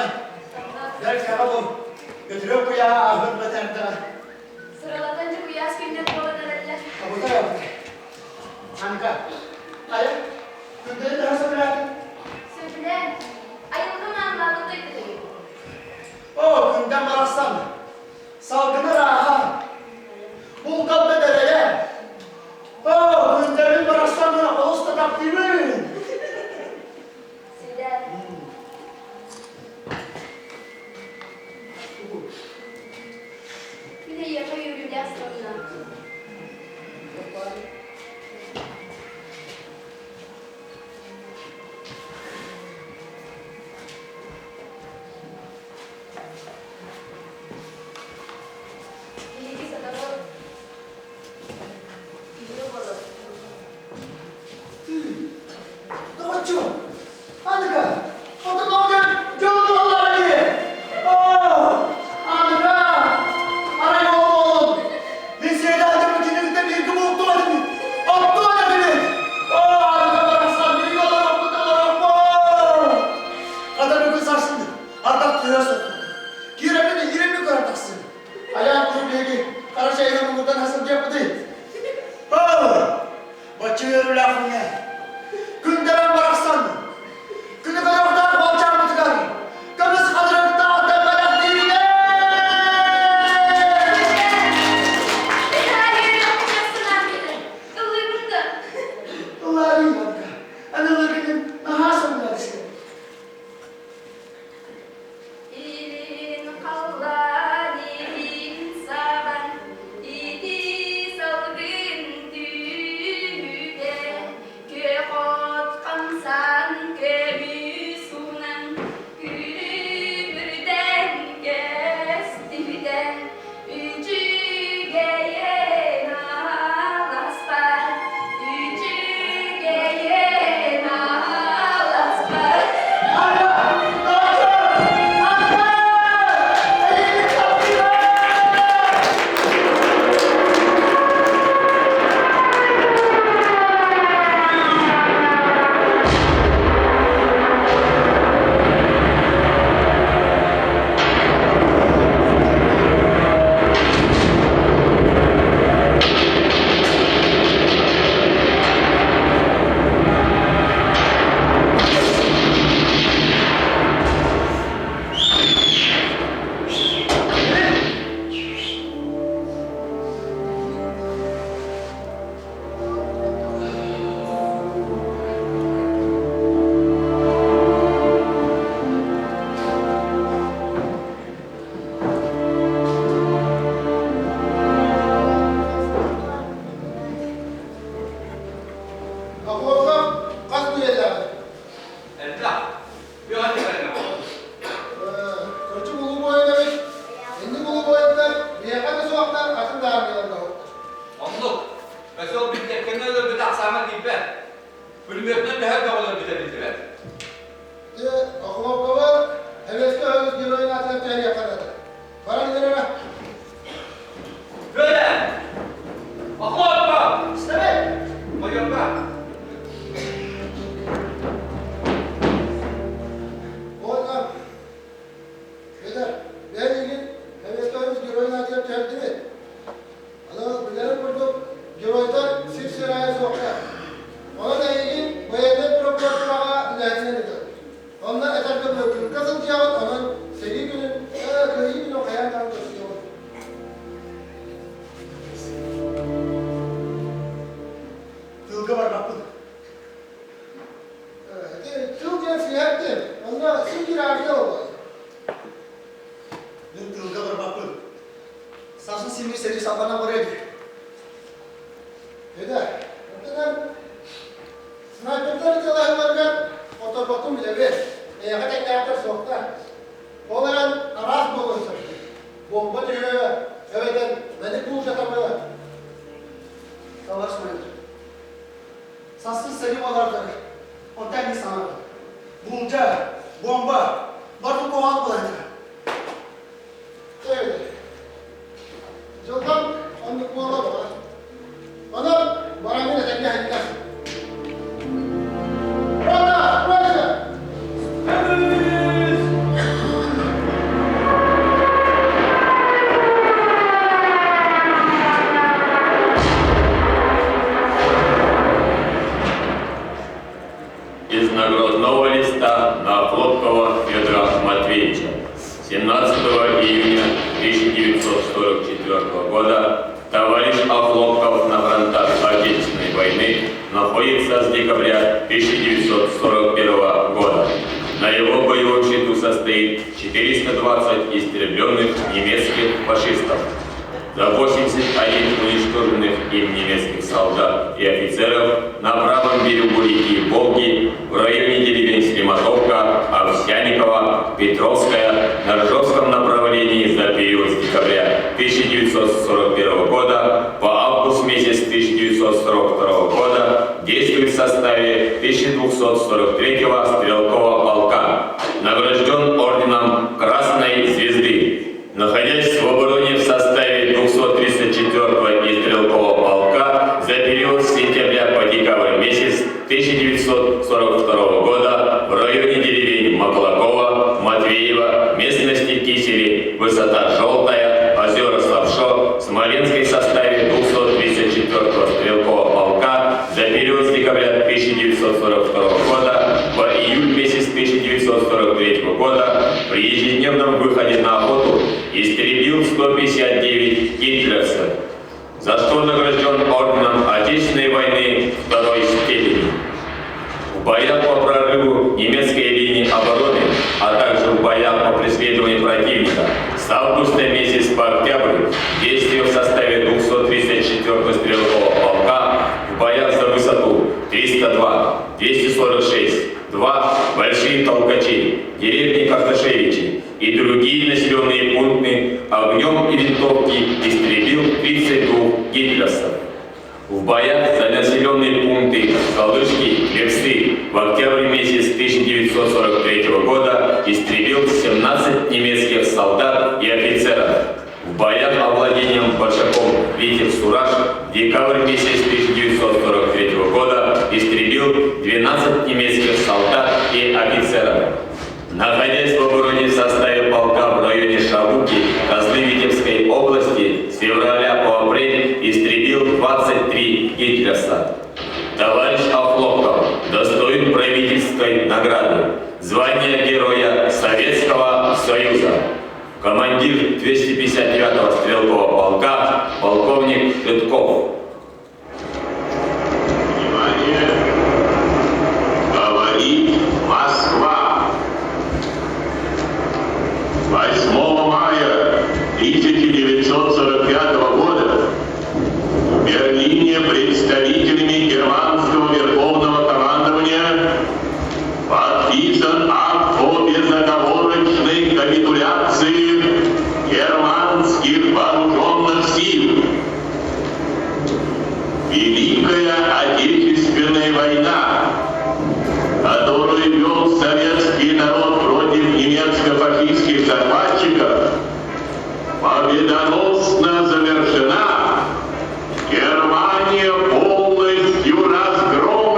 Хайдаҕай? Бэл кэҕэ бу. Көтүрүөх куйааһа ааһыан бэтэрдэҕэ. Сыралатан дьэ куйаас күннэр буолан эрэллэр. Абытай абытай. Анка, хайа, күндэри төһө сөбүлээтиҥ? Сөбүлээн. Айылҕа маанылаабыт дойдутугун. Оо, күндэн барахсан. Салгына ырааһа. Булгал да дэлэйэ. Оо, күндэрин барахсаны олус да таптыыбын. Сиидэр. Мин эйиэхэ үөрүүлээх сонно. Биһиги сотору киһи буолуохпут. Доҕоччук, Аныка, отун ол дьон дьон буоллаҕа дии. Оо, Аныка, арай ол буолун. Мин сиэдээх дьоммут кинилиттэн бииргэ буолтуо этибит. Оттуо этибит. Оо, Аныка барахсан, бииргэ олоруохпут олоруохпут. Хата бүгүн сарсын ардах түһэ соппут. Киирэммин иириммин көрөн тахсыым. Айаан киһи биһиги хара чэйинэн муҥурдан сылдьыахпытый. Оо, бачча үөрүүлээх күҥҥэ күндэрэн барахсан күнү көрүөхтээх балчааммытыгар көмүс хатырыктаах бэлэхтииринэ! Ыллыыбын да. Ыллаарый, Иванка. Аны ыллыыргын наһаа сөбүлээбисин. Илин халлаан иһин сабан, ити салгын түүтэ, күөх от хамсан көмүс уунан, күлүмүрдэн көстүбүтэ, үчүгэйин аласпар, үчүгэйин аласпар. Охуоха хас үйэлээҕий? Элбэх. Үөҕэ түбэллэ Кырдьык улуу буойун эбит. Инник улуу буойуттар биһиэхэ да суохтар, атын да армияларга суохтар. Оннук. Козел бинтиэпкэни өлөрбүтэ ахсаама тиийбэт. Пулеметынан төһө элбэх өлөрбүтэ биллибэт. Дьэ, Охлопкова Эбэскэ өһөс геройун аатыгар түһэриэххэ наада. Баран иһэрэ. Федя! Охлопков! Истэбит! Майорга! Уонна Федор, бэйэн игин Эбэскэ өһөс геройун аатыгар түһэрдибит. Аны билэрин курдук, геройдар сир-сир аайы суохтар. Онон эйигин байыаннай прокуратураҕа үлэһитинэн ыытабыт. Онно этэргэ дылы кырга сылдьыаҕыт, онон сэрии күнүн, кыайыы күнүн хайаан даҕаны көрсүөҕүт. Тылга барбаппын. Ити тыл диэн сиһэр диэн, онно син биир армия буолар. Мин тылга барбаппын. Сарсын симир сэрии салҕанан барыа дии. Эдэ, оттон снайпердар ытыалаһыыларыгар оторботун билэбит. Эйиэхэ тэҥнээхтэр суохтар. Ол эрэн араас буолуон сөп. Буомба түһүө, эбэтэр мэник буулдьатамы. Товарищ майор, сарсын сэрии буолардар, онтон эмиэ саҥарабын. Буулдьа, бомба, барыта куһаҕан буолар этэ. Дьылҕам оннук буола баҕар. Онон бараммын этэҥҥэ иһиттэр. Рота, стройся! Көмүс! 17 июня 1944 года товарищ Охлопков на фронтах Отечественной войны находится с декабря 1941 года. На его боевом счету состоит 420 истребленных немецких фашистов. За 81 уничтоженных им немецких солдат и офицеров на правом берегу реки Волги в районе деревень Слиматовка, Овсяникова, Петровская на Ржевском направлении за период с декабря 1941 года по август месяц 1942 года действует в составе 1243-го стрелкового полка. Награжден орденом Красной Звезды. Находясь в обороне в составе 234-го стрелкового полка за период с сентября по декабрь месяц 1942 года в районе деревень Маклакова, Матвеева, местности Кисели, высота Желтая, озера Славшо, Смоленской составе 234-го стрелкового полка за период с декабря 1942 года по июль месяц 1943 года при ежедневном выходе на охоту истребил 159 гитлеровцев, за что награжден орденом Отечественной войны второй степени. В боях по прорыву немецкой линии обороны, а также в боях по преследованию противника с августа месяц по октябрь действия в составе 234-го стрелкового полка в боях за высоту 302, 246, 2 Большие Толкачи, деревни Карташевичи и другие населенные пункты огнем и винтовки истребил 32 гитлеровцев. В боях за населенные пункты Калышки, Лепсы в октябре месяц 1943 года истребил 17 немецких солдат и офицеров. В боях овладением Большаком Витебск-Сураж в декабрь месяц 1943 года истребил 12 немецких солдат и офицеров. Находясь в обороне в составе полка в районе Шабуки Козлы Витебской области с февраля по апрель истребил 23 гитлеровца. Товарищ Охлопков достоин правительской награды, звания Героя Советского Союза. Командир 259-го стрелкового полка полковник Житков. Внимание! Говорит Москва! 8 мая 1945 года в Берлине представителями германского верховного командования подписан акт о безоговорочной капитуляции германских вооруженных сил. Великая Отечественная война, которую вел советский народ против немецко-фашистских захватчиков, победоносно завершена. Германия полностью разгромлена.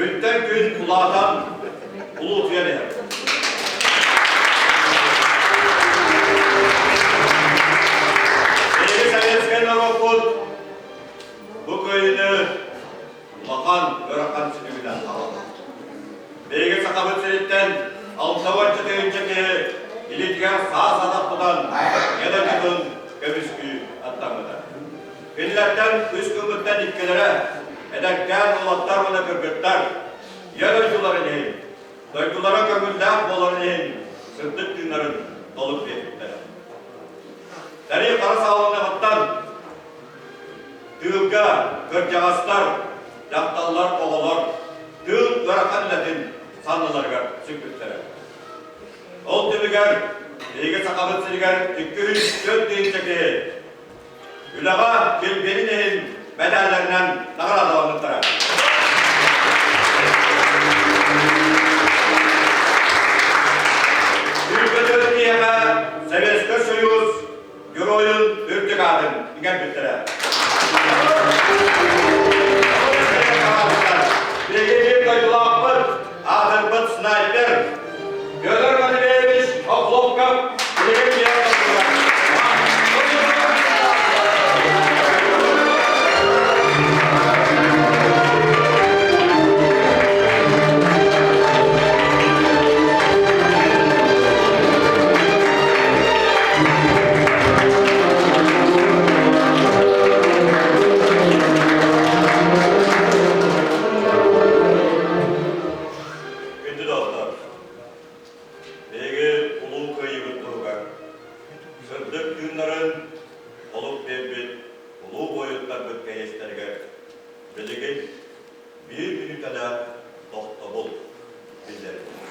Күнтэн күн улаатан улуутуйан иһэр. Биһиги советскай норуоппут бу кыайыыны улахан ыарахан сүтүгүнэн аҕалла. Биһиги Сахабыт сириттэн 60 тыһыынча киһи илиитигэр саас атах тутан ийэ дойдутун көмүскүү аттаммыта. Кинилэртэн үс кылбыттан иккилэрэ эдэркээн уолаттар уонна кыргыттар ийэ дойдуларын иһин, дойдулара көҥүллээх буоларын иһин сырдык тыыннарын толук биэрбиттэрэ. Сэрии хара саалыныгыттан тыылга кырдьаҕастар, дьахталлар, оҕолор тыыл ыарахан үлэтин санныларыгар сүкпүттэрэ. Ол түмүгэр биһиги Сахабыт сиригэр 204 тыһыынча киһи Үлэҕэ килбиэнин иһин мэдээллэринэн наҕараадаламмыттара. Сүүрбэ киһиэхэ Советскай Союз Геройун үрдүк аатын иҥэрбиттэрэ. Биһиги биир дойдулаахпыт, аатырбыт снайпер Федор Матвеевич Охлопков билигин биһиэхэ Күндү доҕоттор, Биһиги Улуу Кыайыыбыт туһугар сырдык тыыннарын олук биэрбит улуу буойуттарбыт кэриэстэригэр билигин биир мүнүүтэлээх тохтобул биллэриллэр.